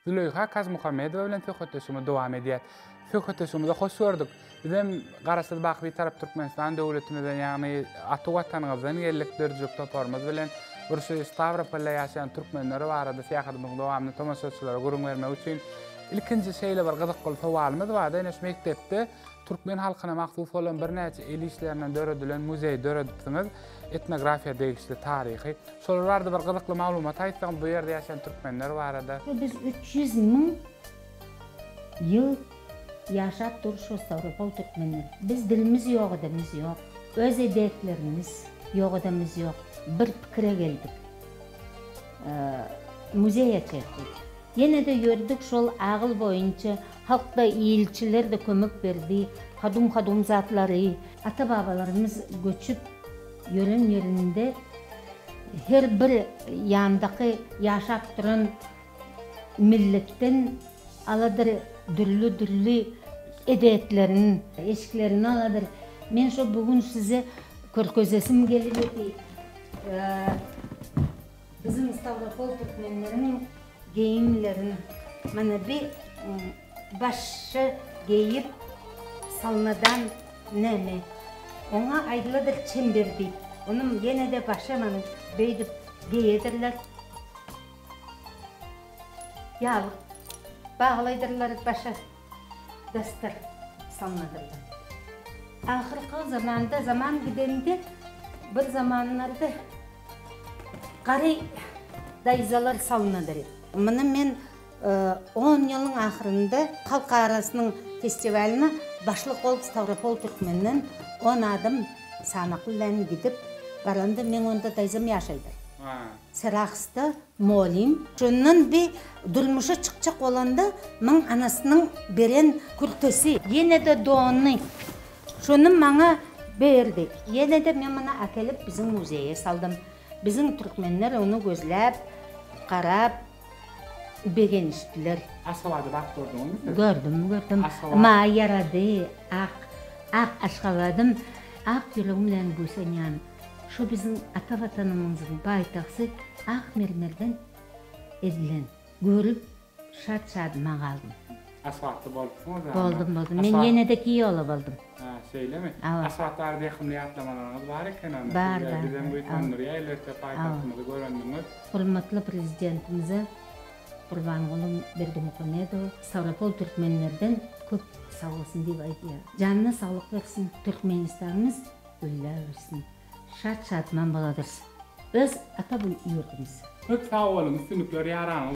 Züleýha Kazmuhammedowa bilen söhbetdeşligimizi dowam edýäs. Söhbetdeşligimize hoş gördük. Bizem Garaşsyz baky Bitarap Türkmenistan döwletimizden, ýagny ata Watanyňyzdan geldik döredijilik toparymyz bilen. Bir şu Stawropolda ýaşaýan türkmenler barada syýahatymyzyň dowamynda tomaşaçylara gürrüň bermek üçin ilkinji şeýle bir gyzykly sowalymyz bardy. Ine şu mekdepde türkmen halkyna mahsus bolan birnäçe el işlerinden döredilen muzeý döredipsiňiz. Etnografiýa degişli taryhy. Şolar barada bir gyzykly maglumat aýtsaňyz bu ýerde ýaşaýan türkmenler barada. Biz 300 müň ýyl ýaşap dur şo Stawropol türkmenler. Biz dilimiz ýok edemiz ýok. Öz edetlerimiz ýok edemiz ýok. Bir pikire geldik. Muzeý açaýyk diýip. Ýene-de ýördük şol agyl boýunça halk-da ilçiler-de kömek berdi. Hadum-hadum zatlary. Ata-babalarymyz göçüp ýören ýerinde her bir ýandaky ýaşap duran milletden aladyr dürli-dürli edetlerin, eşiklerini aladyr. Men şo bu gün size körkezesim gelip eti. Bizim Stawropol türkmenleriň geýimlerin mana bi başa geýip salnadan näme oňa aýdyladyr çember diýip onuň ýene-de başa mana beýdip geýedirler. Ýaglyk baglaýdyrlar başa dastar salnadyrlar. Ahyrky zamanda zaman gidende bir zamanlarda gary daýzalar salnadyr. Muny men on ýylyň ahyrynda halk arasynyň festiwalyna başlyk bolup Stawropol türkmenden on adam sanakly bilen gidip baranda meň onda daýzam ýaşaýdyr. Sarahsda Molim. Şondan bi durmuşa çykjak bolanda maň anasynyň beren kürtesi. Ýene-de dony. Şony maňa berdi. Ýene-de men muny äkelip biziň muzeýe saldym. Biziň türkmenler ony gözläp, garap begenişdiler. Aşgabada baryp gördüňizmi siz? Gördüm, gördüm. Maňa ýarady. Ak, ak Aşgabadym. Ak ýüregim bilen buýsanýan. Şu biziň ata Watanymyzyň paýtagty ak mermerden edilen. Görüp şat-şadyma galdym. Aşgabatda bolupsyňyz ýa? Boldum, boldum. Men ýene-de iki ýola boldum. Hä, şeýlemi? Hawa. Aşgabat barada ýakymly ýatlamalaryňyz bar eken onda. Bar, bar. Bizem buýsandyrýar elbetde paýtagtymyzy görendiňiz. Hormatly Prezidentimize Gurbanguly Berdimuhamedowa Stawropol türkmenlerden köp sag bolsun diýip aýdýar. Janyna saglyk bersin. Türkmenistanymyz Gülläbersin. Şat-şadman boladyrys. Öz ata ýurdumyz. Köp sag boluň üstünlikler ýaranyňyz.